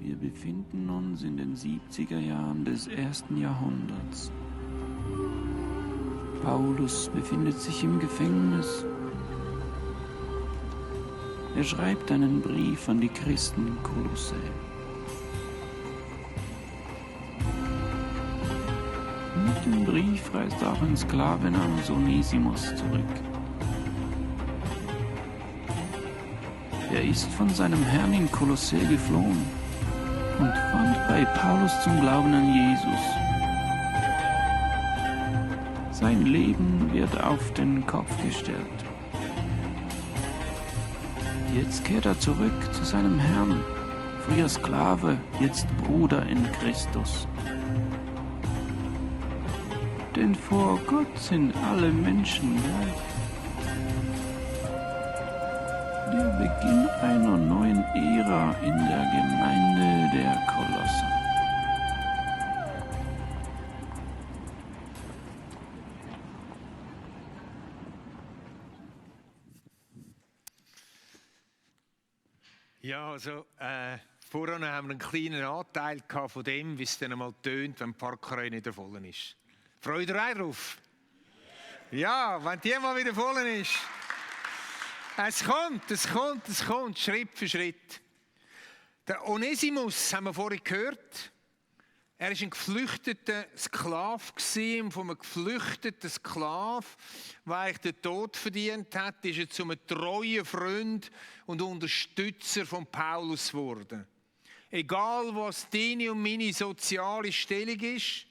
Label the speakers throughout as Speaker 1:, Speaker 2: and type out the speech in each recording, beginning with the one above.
Speaker 1: Wir befinden uns in den 70er Jahren des 1. Jahrhunderts. Paulus befindet sich im Gefängnis. Er schreibt einen Brief an die Christen in Kolossä. Mit dem Brief reist auch ein Sklave namens Onesimus zurück. Er ist von seinem Herrn in Kolossä geflohen und fand bei Paulus zum Glauben an Jesus. Sein Leben wird auf den Kopf gestellt. Jetzt kehrt er zurück zu seinem Herrn, früher Sklave, jetzt Bruder in Christus. Denn vor Gott sind alle Menschen gleich. Der Beginn einer neuen Ära in der Gemeinde der Kolosser.
Speaker 2: Ja, also vorhin haben wir einen kleinen Anteil von dem, wie es dann einmal tönt, wenn die Parkreihe nicht voll ist. Freut ihr euch drauf? Ja, wenn die mal wieder voll ist. Es kommt, Schritt für Schritt. Der Onesimus, haben wir vorhin gehört, er war ein geflüchteter Sklave, von einem geflüchteten Sklave, der eigentlich den Tod verdient hat, ist er zu einem treuen Freund und Unterstützer von Paulus geworden. Egal, was deine und meine soziale Stellung ist,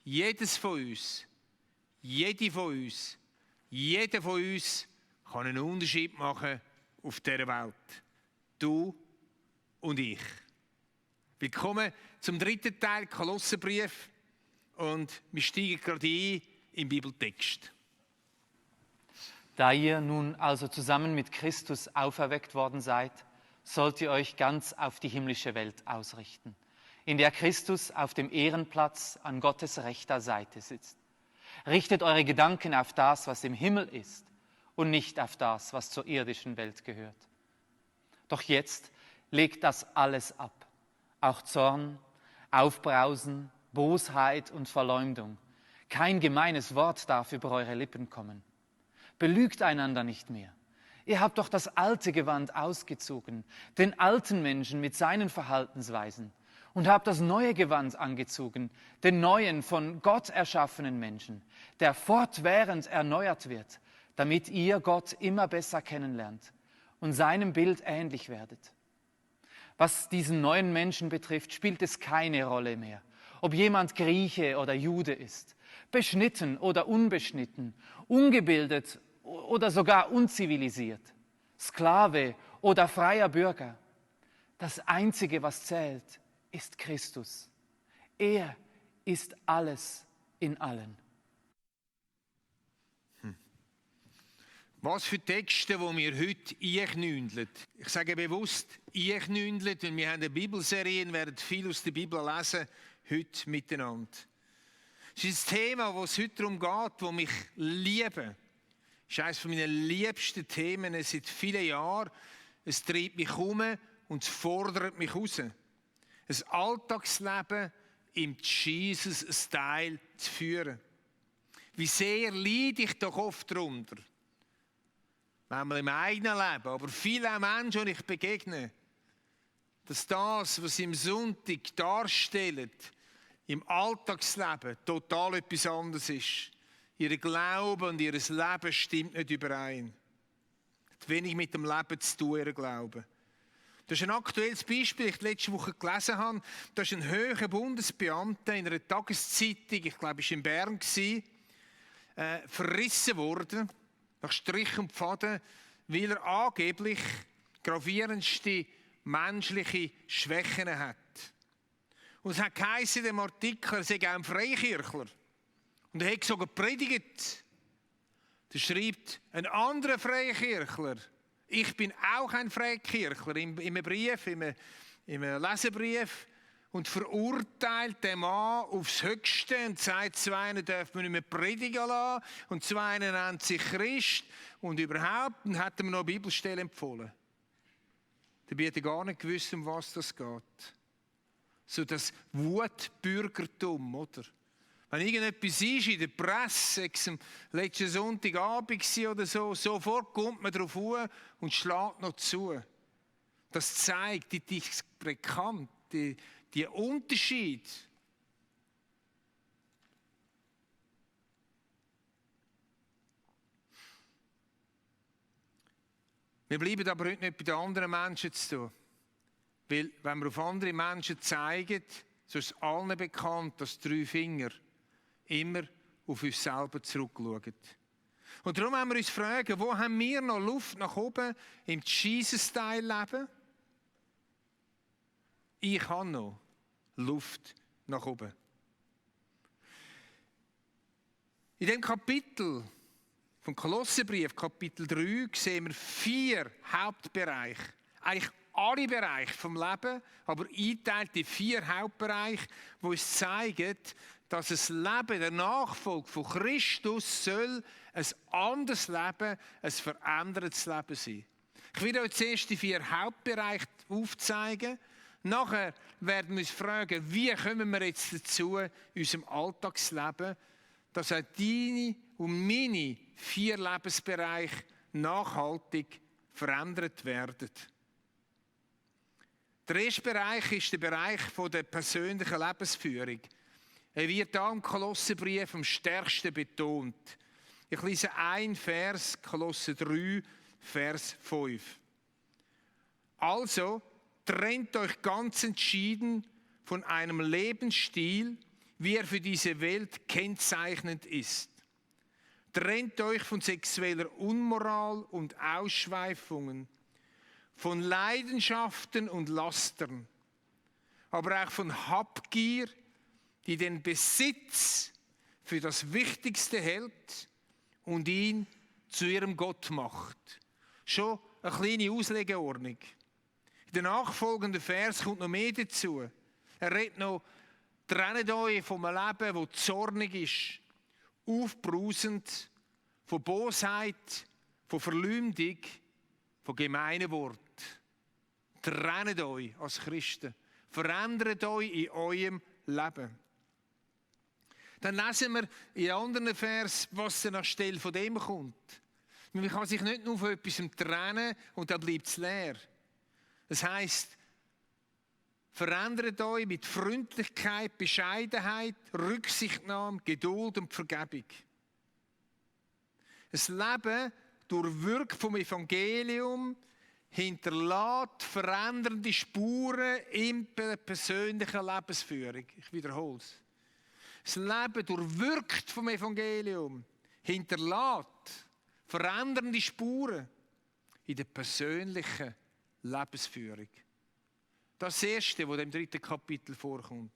Speaker 2: jedes von uns, jede von uns, jeder von uns kann einen Unterschied machen auf dieser Welt. Du und ich. Willkommen zum 3. Teil Kolosserbrief und wir steigen gerade ein im Bibeltext.
Speaker 3: Da ihr nun also zusammen mit Christus auferweckt worden seid, sollt ihr euch ganz auf die himmlische Welt ausrichten, in der Christus auf dem Ehrenplatz an Gottes rechter Seite sitzt. Richtet eure Gedanken auf das, was im Himmel ist und nicht auf das, was zur irdischen Welt gehört. Doch jetzt legt das alles ab. Auch Zorn, Aufbrausen, Bosheit und Verleumdung. Kein gemeines Wort darf über eure Lippen kommen. Belügt einander nicht mehr. Ihr habt doch das alte Gewand ausgezogen, den alten Menschen mit seinen Verhaltensweisen, und habt das neue Gewand angezogen, den neuen, von Gott erschaffenen Menschen, der fortwährend erneuert wird, damit ihr Gott immer besser kennenlernt und seinem Bild ähnlich werdet. Was diesen neuen Menschen betrifft, spielt es keine Rolle mehr, ob jemand Grieche oder Jude ist, beschnitten oder unbeschnitten, ungebildet oder sogar unzivilisiert, Sklave oder freier Bürger. Das Einzige, was zählt, ist Christus. Er ist alles in allen.
Speaker 2: Was für Texte, die wir heute einknündeln. Ich sage bewusst einknündeln, denn wir haben eine Bibelserie und werden viel aus der Bibel lesen, heute miteinander. Es ist ein Thema, wo es heute darum geht, das mich liebe. Es ist eines meiner liebsten Themen seit vielen Jahren. Es treibt mich um und es fordert mich raus. Ein Alltagsleben im Jesus-Style zu führen. Wie sehr leide ich doch oft darunter. Manchmal im eigenen Leben, aber viele Menschen, die ich begegne, dass das, was sie im Sonntag darstellen, im Alltagsleben total etwas anderes ist. Ihr Glaube und ihr Leben stimmt nicht überein. Hat wenig mit dem Leben zu tun, ihr Glaube. Das ist ein aktuelles Beispiel, das ich letzte Woche gelesen habe. Da ist ein höherer Bundesbeamter in einer Tageszeitung, ich glaube, es war in Bern, verrissen worden, nach Strich und Faden, weil er angeblich gravierendste menschliche Schwächen hat. Und es hat geheißen in dem Artikel, er sei auch ein Freikirchler. Und er hat sogar gepredigt. Da schreibt ein anderer Freikirchler, ich bin auch ein Freikirchler, im Brief, im Leserbrief, und verurteilt den Mann aufs Höchste und sagt, zu einem darf man nicht mehr predigen lassen und zu einem nennt sich Christ und überhaupt, und hat ihm noch eine Bibelstelle empfohlen. Dabei hat er gar nicht gewusst, um was das geht. So das Wutbürgertum, oder? Wenn irgendetwas ist in der Presse, es am letzten Sonntagabend war oder so, sofort kommt man darauf an und schlägt noch zu. Das zeigt die Diskrepanz, die Unterschied. Wir bleiben aber heute nicht bei den anderen Menschen zu tun. Weil, wenn wir auf andere Menschen zeigen, so ist es allen bekannt, dass 3 Finger immer auf uns selber zurückschauen. Und darum haben wir uns fragen, wo haben wir noch Luft nach oben im Jesus-Style-Leben? Ich habe noch Luft nach oben. In dem Kapitel vom Kolosserbrief, Kapitel 3, sehen wir 4 Hauptbereiche. Eigentlich alle Bereiche vom Leben, aber eingeteilt in 4 Hauptbereiche, die uns zeigen, dass das Leben, der Nachfolge von Christus soll ein anderes Leben, ein verändertes Leben sein. Ich will euch zuerst die 4 Hauptbereiche aufzeigen. Nachher werden wir uns fragen, wie kommen wir jetzt dazu, in unserem Alltagsleben, dass auch deine und meine 4 Lebensbereiche nachhaltig verändert werden. Der erste Bereich ist der Bereich der persönlichen Lebensführung. Er wird hier im Kolosserbrief am stärksten betont. Ich lese einen Vers, Kolosser 3, Vers 5. Also, trennt euch ganz entschieden von einem Lebensstil, wie er für diese Welt kennzeichnend ist. Trennt euch von sexueller Unmoral und Ausschweifungen, von Leidenschaften und Lastern, aber auch von Habgier, die den Besitz für das Wichtigste hält und ihn zu ihrem Gott macht. Schon eine kleine Auslegeordnung. In den nachfolgenden Vers kommt noch mehr dazu. Er redet noch, trennt euch vom Leben, das zornig ist, aufbrausend, von Bosheit, von Verleumdung, von gemeinen Worten. Trennt euch als Christen. Verändert euch in eurem Leben. Dann lesen wir in anderen Vers, was dann anstelle von dem kommt. Man kann sich nicht nur von etwas trennen und dann bleibt es leer. Das heisst, verändert euch mit Freundlichkeit, Bescheidenheit, Rücksichtnahme, Geduld und Vergebung. Ein Leben durchwirkt vom Evangelium hinterlässt verändernde Spuren in der persönlichen Lebensführung. Ich wiederhole es. Das Leben durchwirkt vom Evangelium hinterlässt verändernde Spuren in der persönlichen Lebensführung. Das ist das Erste, was im 3. Kapitel vorkommt.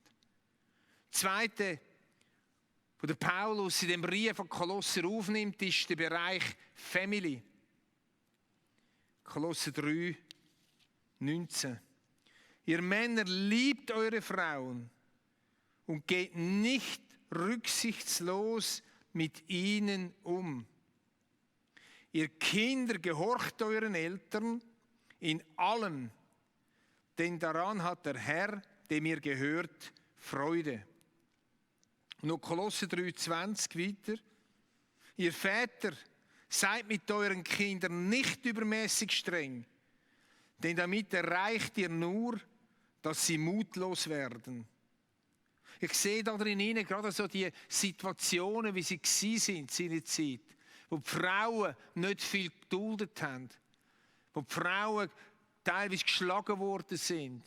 Speaker 2: Das Zweite, was der Paulus in dem Brief von Kolosser aufnimmt, ist der Bereich Family. Kolosser 3, 19. Ihr Männer liebt eure Frauen und geht nicht rücksichtslos mit ihnen um. Ihr Kinder, gehorcht euren Eltern in allem, denn daran hat der Herr, dem ihr gehört, Freude. Und noch Kolosser 3,20 weiter. Ihr Väter, seid mit euren Kindern nicht übermäßig streng, denn damit erreicht ihr nur, dass sie mutlos werden. Ich sehe da drin gerade so die Situationen, wie sie waren in Zeit, wo die Frauen nicht viel geduldet haben, wo die Frauen teilweise geschlagen worden sind,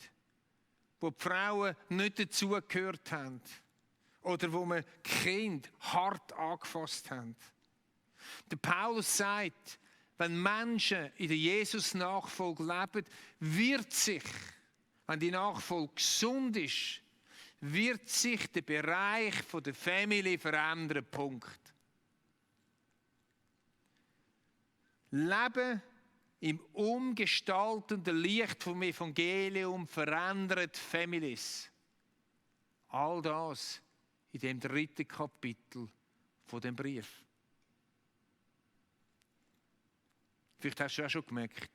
Speaker 2: wo die Frauen nicht dazugehört haben oder wo man Kind hart angefasst haben. Der Paulus sagt, wenn Menschen in der Jesus-Nachfolge leben, wird sich, wenn die Nachfolge gesund ist, wird sich der Bereich der Family verändern. Punkt. Leben im umgestaltenden Licht vom Evangelium verändert Families. All das in dem 3. Kapitel von dem Brief. Vielleicht hast du auch schon gemerkt,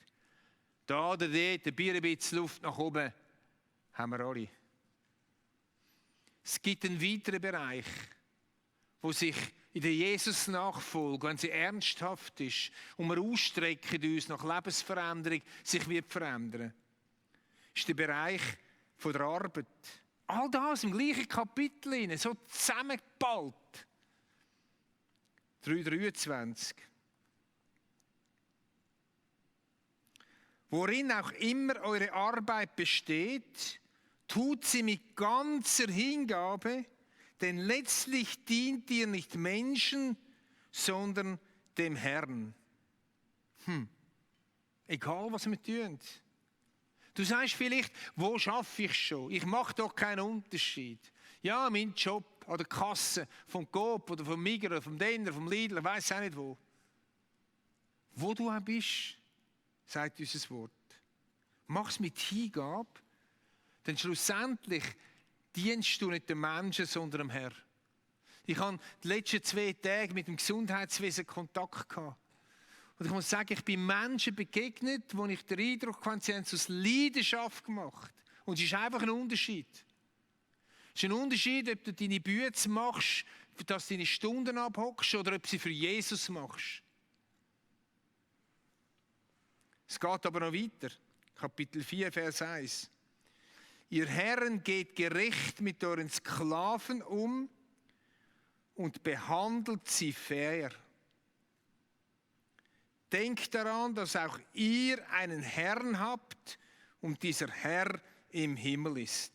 Speaker 2: Da oder dort, ein bisschen Luft nach oben, haben wir alle. Es gibt einen weiteren Bereich, wo sich in der Jesus-Nachfolge, wenn sie ernsthaft ist und wir ausstrecken uns nach Lebensveränderung, sich wird verändern. Das ist der Bereich von der Arbeit. All das im gleichen Kapitel, so zusammengeballt. 3,23. Worin auch immer eure Arbeit besteht, tut sie mit ganzer Hingabe, denn letztlich dient ihr nicht Menschen, sondern dem Herrn. Egal, was wir tun. Du sagst vielleicht, wo schaffe ich schon? Ich mache doch keinen Unterschied. Ja, mein Job an der Kasse vom Coop oder vom Migros oder vom Denner, vom Lidl, ich weiss auch nicht wo. Wo du auch bist, sagt unser Wort. Mach es mit Hingabe, denn schlussendlich dienst du nicht dem Menschen, sondern dem Herrn. Ich habe die letzten 2 Tage mit dem Gesundheitswesen Kontakt gehabt. Und ich muss sagen, ich bin Menschen begegnet, wo ich den Eindruck hatte, sie haben es aus Leidenschaft gemacht. Und es ist einfach ein Unterschied. Es ist ein Unterschied, ob du deine Bücher machst, dass du deine Stunden abhockst, oder ob du sie für Jesus machst. Es geht aber noch weiter. Kapitel 4, Vers 1. Ihr Herren geht gerecht mit euren Sklaven um und behandelt sie fair. Denkt daran, dass auch ihr einen Herrn habt und dieser Herr im Himmel ist.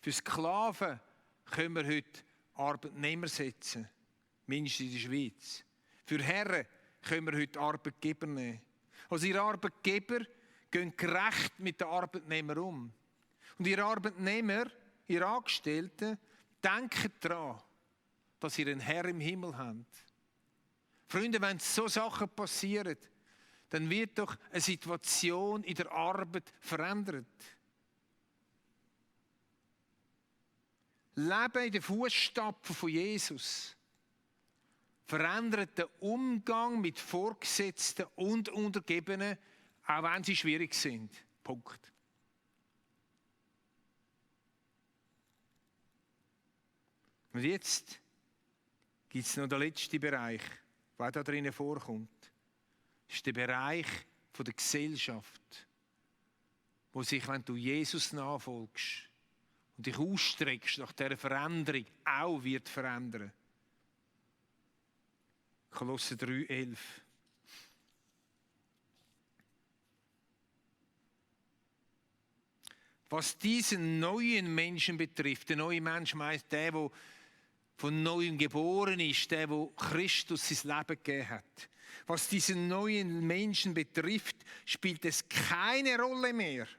Speaker 2: Für Sklaven können wir heute Arbeitnehmer setzen, mindestens in der Schweiz. Für Herren können wir heute Arbeitgeber nehmen. Also ihr Arbeitgeber gehen gerecht mit den Arbeitnehmern um. Und ihr Arbeitnehmer, ihr Angestellten, denkt daran, dass ihr einen Herr im Himmel habt. Freunde, wenn so Sachen passieren, dann wird doch eine Situation in der Arbeit verändert. Leben in den Fußstapfen von Jesus verändert den Umgang mit Vorgesetzten und Untergebenen, auch wenn sie schwierig sind. Punkt. Und jetzt gibt es noch den letzten Bereich, der da drinnen vorkommt. Das ist der Bereich der Gesellschaft, wo sich, wenn du Jesus nachfolgst und dich ausstreckst nach dieser Veränderung, auch wird verändern. Kolosser 3,11. Was diesen neuen Menschen betrifft, der neue Mensch meint der von Neuem geboren ist, der Christus sein Leben gegeben hat. Was diesen neuen Menschen betrifft, spielt es keine Rolle mehr,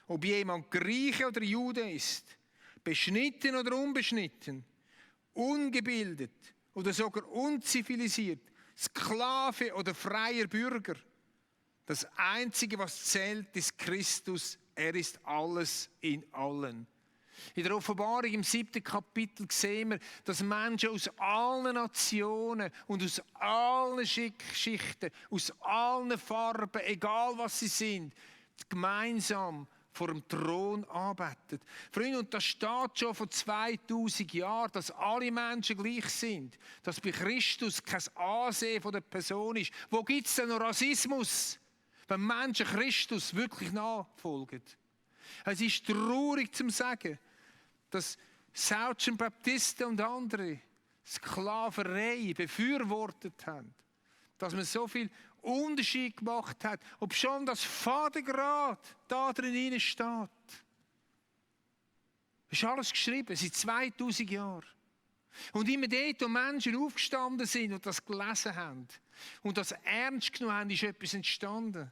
Speaker 2: ob jemand Grieche oder Jude ist, beschnitten oder unbeschnitten, ungebildet oder sogar unzivilisiert, Sklave oder freier Bürger. Das Einzige, was zählt, ist Christus. Er ist alles in allen. In der Offenbarung im 7. Kapitel sehen wir, dass Menschen aus allen Nationen und aus allen Schichten, aus allen Farben, egal was sie sind, gemeinsam vor dem Thron anbeten. Freunde, und das steht schon vor 2000 Jahren, dass alle Menschen gleich sind, dass bei Christus kein Ansehen von der Person ist. Wo gibt es denn noch Rassismus, wenn Menschen Christus wirklich nachfolgen? Es ist traurig zu sagen, dass Southern Baptisten und andere Sklaverei befürwortet haben, dass man so viel Unterschied gemacht hat, ob schon das Vatergrad da drin steht. Das ist alles geschrieben, seit 2000 Jahren. Und immer dort, wo Menschen aufgestanden sind und das gelesen haben und das ernst genommen haben, ist etwas entstanden.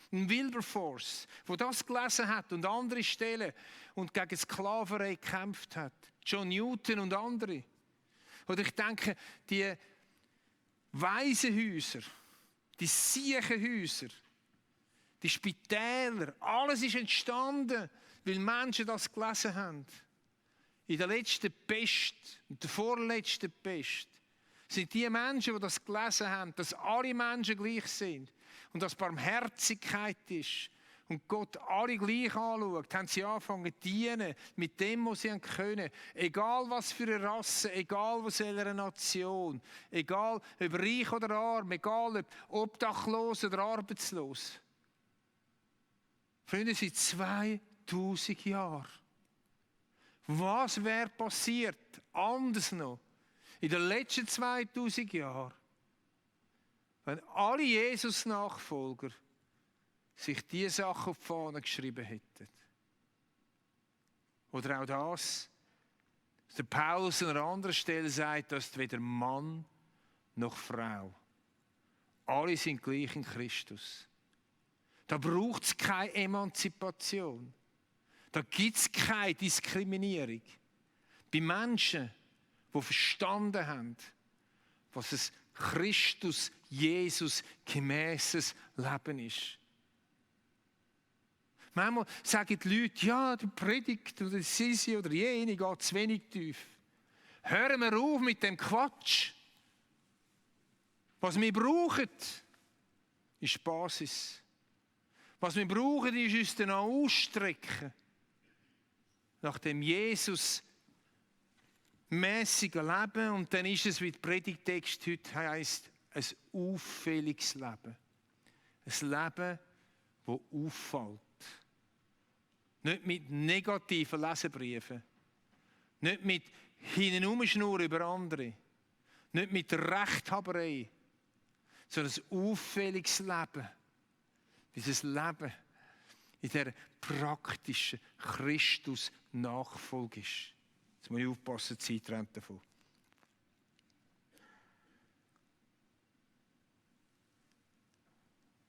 Speaker 2: Ein Wilberforce, der das gelesen hat und andere Stellen und gegen Sklaverei gekämpft hat. John Newton und andere. Oder ich denke, die Waisenhäuser, die Siechenhäuser, die Spitäler, alles ist entstanden, weil Menschen das gelesen haben. In der letzten Pest und der vorletzten Pest sind die Menschen, die das gelesen haben, dass alle Menschen gleich sind. und dass Barmherzigkeit ist und Gott alle gleich anschaut, haben sie angefangen zu dienen mit dem, was sie können. Egal was für eine Rasse, egal was welche Nation, egal ob reich oder arm, egal ob obdachlos oder arbeitslos. Freunde, seit 2000 Jahren. Was wäre passiert, anders noch, in den letzten 2000 Jahren, wenn alle Jesus-Nachfolger sich diese Sachen auf die Fahne geschrieben hätten? Oder auch das, dass der Paulus an einer anderen Stelle sagt, dass weder Mann noch Frau, alle sind gleich in Christus. Da braucht es keine Emanzipation. Da gibt es keine Diskriminierung. Bei Menschen, die verstanden haben, was ein Christus, Jesus gemäßes Leben ist. Manchmal sagen die Leute, ja, die Predigt oder Sisi oder jene geht zu wenig tief. Hören wir auf mit dem Quatsch. Was wir brauchen, ist Basis. Was wir brauchen, ist uns dann auch ausstrecken nach dem Jesus mäßigen Leben. Und dann ist es, wie der Predigtext heute heisst, ein auffälliges Leben. Ein Leben, das auffällt. Nicht mit negativen Leserbriefen. Nicht mit Hintenumschnurren über andere. Nicht mit Rechthaberei. Sondern ein auffälliges Leben. Dieses Leben in dieser praktischen Christus-Nachfolge ist. Jetzt muss ich aufpassen, die Zeit rennt davon.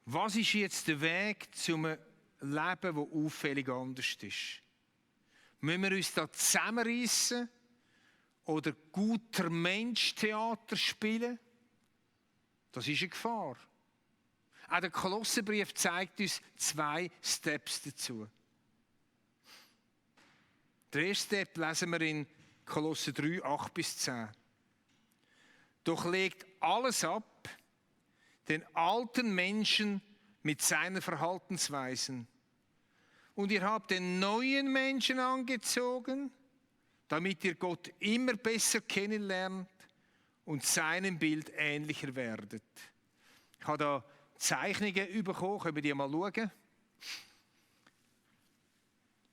Speaker 2: Was ist jetzt der Weg zum Leben, das auffällig anders ist? Müssen wir uns da zusammenreissen oder guter Mensch-Theater spielen? Das ist eine Gefahr. Auch der Kolosserbrief zeigt uns 2 Steps dazu. Der erste Step lesen wir in Kolosser 3, 8-10. Doch legt alles ab, den alten Menschen mit seinen Verhaltensweisen. Und ihr habt den neuen Menschen angezogen, damit ihr Gott immer besser kennenlernt und seinem Bild ähnlicher werdet. Ich habe da Zeichnungen bekommen, können wir die mal schauen?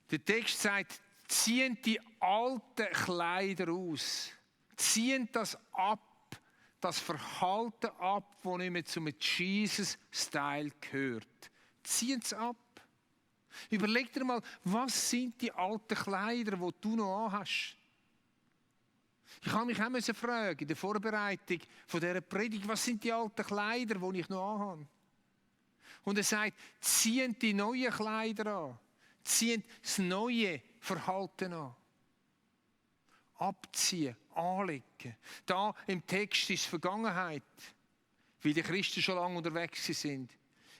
Speaker 2: Der Text sagt, ziehen die alten Kleider aus. Ziehen das ab, das Verhalten ab, das nicht mehr zum Jesus-Style gehört. Ziehen es ab. Überleg dir mal, was sind die alten Kleider, die du noch anhast? Ich habe mich auch fragen, in der Vorbereitung von dieser Predigt, was sind die alten Kleider, die ich noch anhabe? Und er sagt, ziehen die neuen Kleider an. Ziehen das neue Verhalten an. Abziehen, anlegen. Da im Text ist Vergangenheit, weil die Christen schon lange unterwegs sind.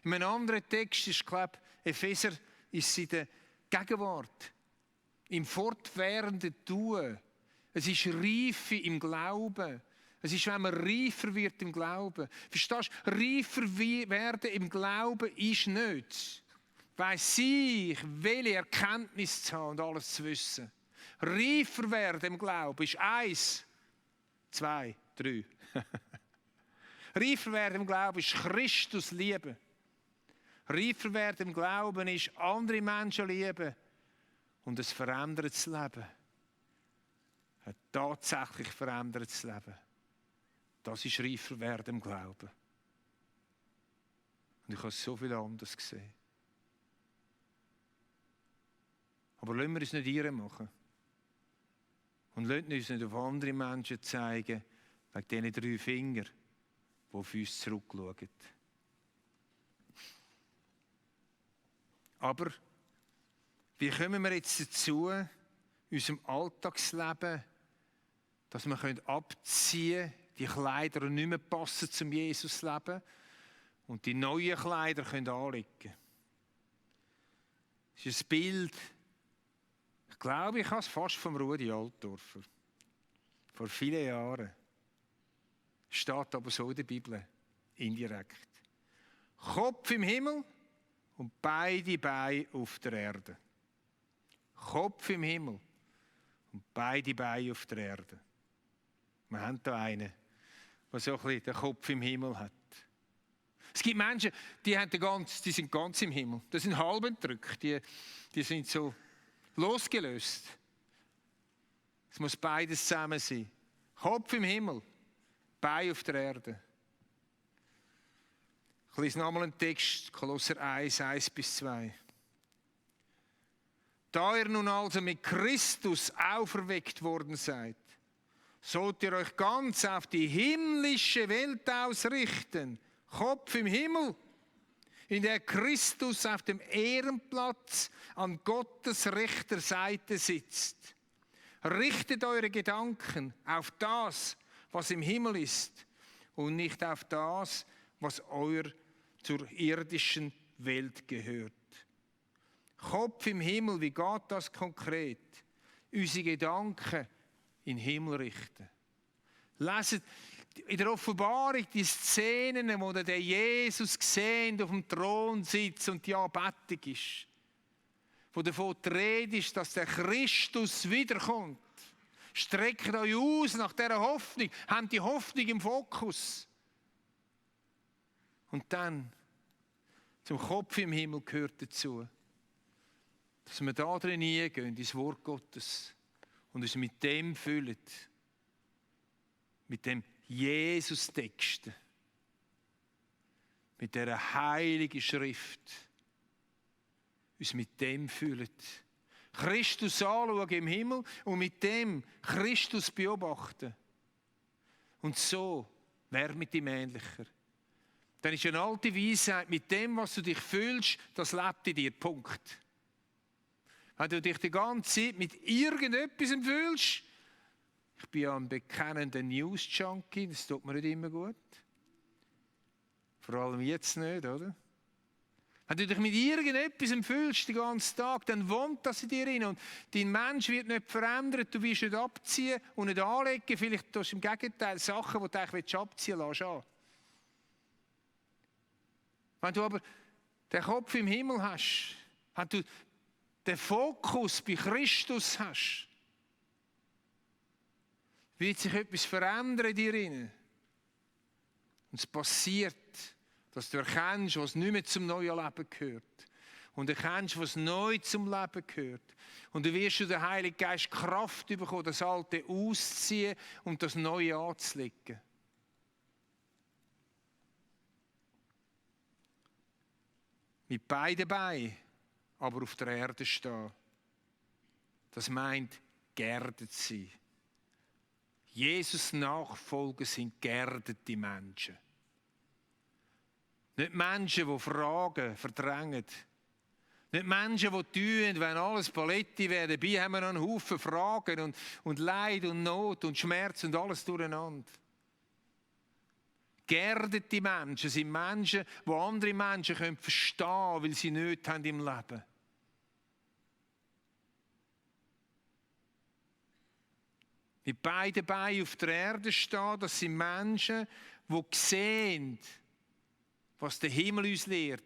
Speaker 2: In einem anderen Text ist, glaube ich, Epheser, ist sie der Gegenwart. Im fortwährenden Tun. Es ist Reife im Glauben. Es ist, wenn man reifer wird im Glauben. Verstehst du? Reifer werden im Glauben ist nicht, weiss ich, welche Erkenntnis zu haben und alles zu wissen. Reifer werden im Glauben ist 1, 2, 3. Reifer werden im Glauben ist Christus lieben. Reifer werden im Glauben ist andere Menschen lieben und ein verändertes Leben. Ein tatsächlich verändertes Leben. Das ist reifer werden im Glauben. Und ich habe so viel anderes gesehen. Aber lassen wir uns nicht irre machen. Und lassen uns nicht auf andere Menschen zeigen, wegen diesen 3 Fingern, die auf uns zurückschauen. Aber wie kommen wir jetzt dazu, in unserem Alltagsleben, dass wir abziehen können, die Kleider nicht mehr passen zum Jesusleben und die neuen Kleider können anlegen. Das ist ein Bild, ich glaube, ich habe es fast vom Rudi Altdorfer. Vor vielen Jahren. Steht aber so in der Bibel, indirekt. Kopf im Himmel und beide Beine auf der Erde. Kopf im Himmel und beide Beine auf der Erde. Wir haben da einen, der so ein bisschen den Kopf im Himmel hat. Es gibt Menschen, die sind ganz im Himmel. Das sind halb entrückt. Die sind so losgelöst. Es muss beides zusammen sein. Kopf im Himmel, Bein auf der Erde. Ich lese nochmal einen Text, Kolosser 1, 1-2. Da ihr nun also mit Christus auferweckt worden seid, sollt ihr euch ganz auf die himmlische Welt ausrichten, Kopf im Himmel, in der Christus auf dem Ehrenplatz an Gottes rechter Seite sitzt. Richtet eure Gedanken auf das, was im Himmel ist, und nicht auf das, was zur irdischen Welt gehört. Kopf im Himmel, wie geht das konkret? Unsere Gedanken in den Himmel richten. Leset in der Offenbarung die Szenen, wo der Jesus gesehen auf dem Thron sitzt und die Anbetung ist. Wo davon die Rede ist, dass der Christus wiederkommt. Streckt euch aus nach dieser Hoffnung. Habt die Hoffnung im Fokus. Und dann, zum Kopf im Himmel gehört dazu, dass wir da drin hineingehen, ins Wort Gottes, und uns mit dem füllen. Mit dem Jesus-Text. Mit dieser heiligen Schrift. Uns mit dem füllen. Christus anschauen im Himmel und mit dem Christus beobachten. Und so wäre mit ihm ähnlicher. Dann ist eine alte Weisheit, mit dem, was du dich fühlst, das lebt in dir. Punkt. Wenn du dich die ganze Zeit mit irgendetwas fühlst, ich bin ja ein bekennender News-Junkie, das tut mir nicht immer gut. Vor allem jetzt nicht, oder? Wenn du dich mit irgendetwas fühlst den ganzen Tag, dann wohnt das in dir rein. Und dein Mensch wird nicht verändert, du wirst nicht abziehen und nicht anlegen. Vielleicht tust du im Gegenteil Sachen, die du eigentlich abziehen willst, lass an. Wenn du aber den Kopf im Himmel hast, wenn du den Fokus bei Christus hast, wird sich etwas verändern in dir rein. Und es passiert, dass du erkennst, was nicht mehr zum neuen Leben gehört. Und erkennst, was neu zum Leben gehört. Und du wirst durch den Heiligen Geist Kraft bekommen, das Alte auszuziehen und das Neue anzulegen. Mit beiden Beinen, aber auf der Erde stehen. Das meint, geerdet sein. Jesus Nachfolger sind geerdete Menschen. Nicht Menschen, die Fragen verdrängen. Nicht Menschen, die tun, wenn alles Paletti wäre. Dabei haben wir noch einen Haufen Fragen und Leid und Not und Schmerz und alles durcheinander. Geerdete Menschen sind Menschen, die andere Menschen verstehen können, weil sie nichts haben im Leben. Mit beiden Beinen auf der Erde stehen, das sind Menschen, die sehen, was der Himmel uns lehrt.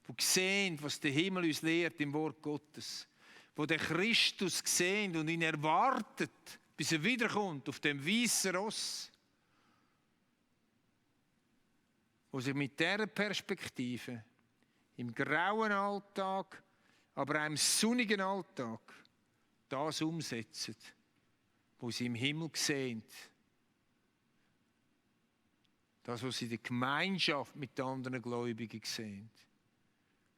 Speaker 2: Die sehen, was der Himmel uns lehrt im Wort Gottes. Die den Christus sehen und ihn erwartet, bis er wiederkommt auf dem weißen Ross. Die sich mit dieser Perspektive im grauen Alltag, aber auch im sonnigen Alltag das umsetzen, was sie im Himmel sehen. Das, was sie in der Gemeinschaft mit anderen Gläubigen sehen.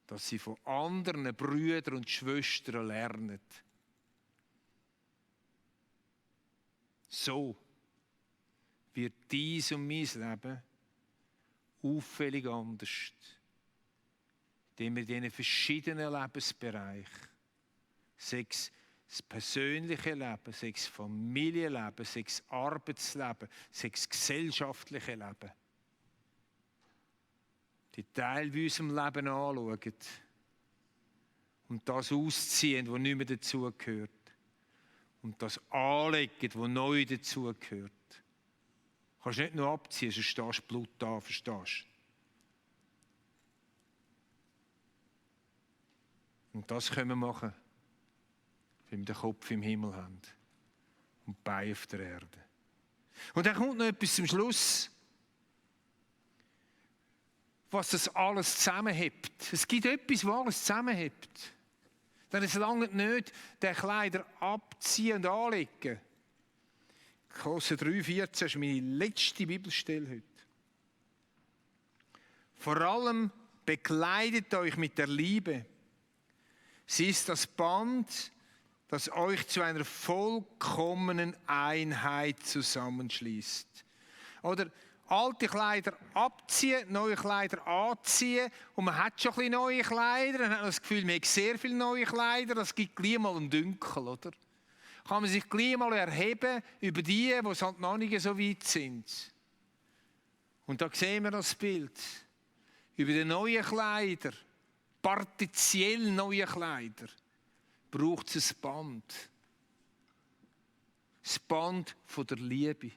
Speaker 2: Dass sie von anderen Brüdern und Schwestern lernen. So wird dies und mein Leben auffällig anders. Indem wir in diesen verschiedenen Lebensbereichen, sechs das persönliche Leben, das Familienleben, das Arbeitsleben, das gesellschaftliche Leben. Die Teile in unserem Leben anschauen und das ausziehen, was nicht mehr dazugehört. Und das anlegen, was neu dazugehört. Du kannst nicht nur abziehen, sonst stehst du Blut da, verstehst du? Und das können wir machen, wenn wir den Kopf im Himmel haben und die Beine auf der Erde. Und dann kommt noch etwas zum Schluss, was das alles zusammenhält. Es gibt etwas, was alles zusammenhält. Denn es langt nicht, den Kleider abziehen und anlegen. Kolosser 3,14 ist meine letzte Bibelstelle heute. Vor allem bekleidet euch mit der Liebe. Sie ist das Band, das euch zu einer vollkommenen Einheit zusammenschließt. Oder alte Kleider abziehen, neue Kleider anziehen. Und man hat schon ein bisschen neue Kleider. Dann hat man das Gefühl, man hat sehr viele neue Kleider. Das gibt gleich mal einen Dünkel, oder? Kann man sich gleich mal erheben über die halt noch nicht so weit sind. Und da sehen wir das Bild. Über die neuen Kleider, partiell neue Kleider, braucht es ein Band. Das Band von der Liebe,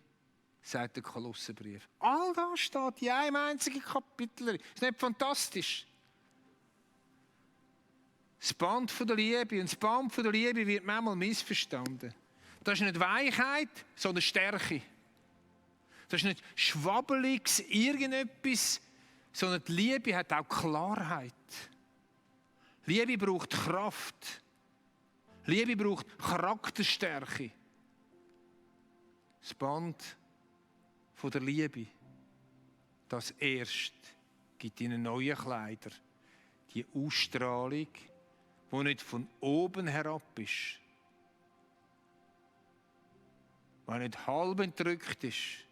Speaker 2: sagt der Kolosserbrief. All das steht in einem einzigen Kapitel. Ist nicht fantastisch? Das Band von der Liebe. Und das Band von der Liebe wird manchmal missverstanden. Das ist nicht Weichheit, sondern Stärke. Das ist nicht schwabbeliges irgendetwas, sondern die Liebe hat auch Klarheit. Liebe braucht Kraft. Liebe braucht Charakterstärke. Das Band von der Liebe, das erst gibt ihnen neue Kleider. Die Ausstrahlung, die nicht von oben herab ist, die nicht halb entrückt ist,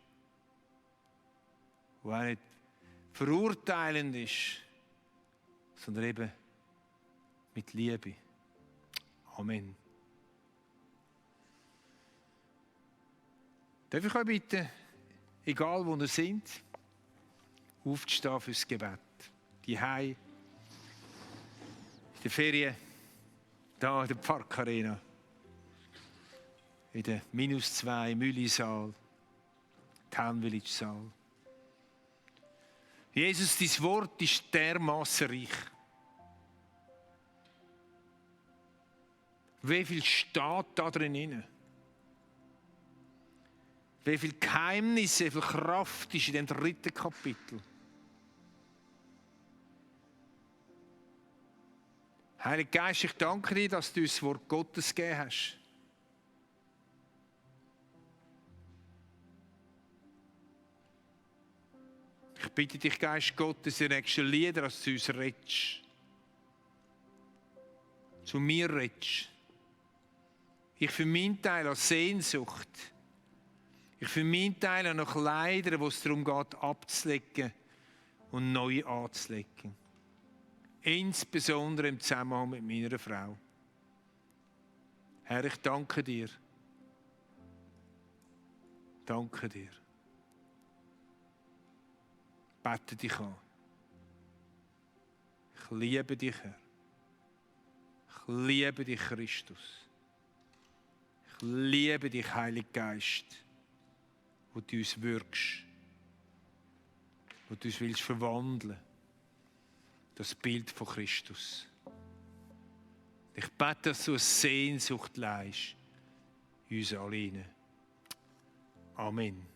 Speaker 2: die nicht verurteilend ist, sondern eben mit Liebe. Amen. Darf ich euch bitten, egal wo ihr seid, aufzustehen fürs Gebet. Die Hei, in der Ferien, da in der Parkarena, in der -2 Müllisaal, Town Village Saal. Jesus, dein Wort ist dermassen reich. Wie viel steht da drin? Wie viel Geheimnisse, wie viel Kraft ist in dem 3. Kapitel? Heiliger Geist, ich danke dir, dass du uns das Wort Gottes gegeben hast. Ich bitte dich, Geist Gottes, in den nächsten Liedern, dass du uns redest. Zu mir redest. Ich für meinen Teil habe Sehnsucht. Ich für meinen Teil habe noch Kleider, wo es darum geht, abzulegen und neu anzulegen. Insbesondere im Zusammenhang mit meiner Frau. Herr, ich danke dir. Danke dir. Bete dich an. Ich liebe dich, Herr. Ich liebe dich, Christus. Ich liebe dich, Heiliger Geist, wo du uns wirkst, wo du uns willst verwandeln, das Bild von Christus. Ich bete, dass du eine Sehnsucht leist in uns alle. Amen.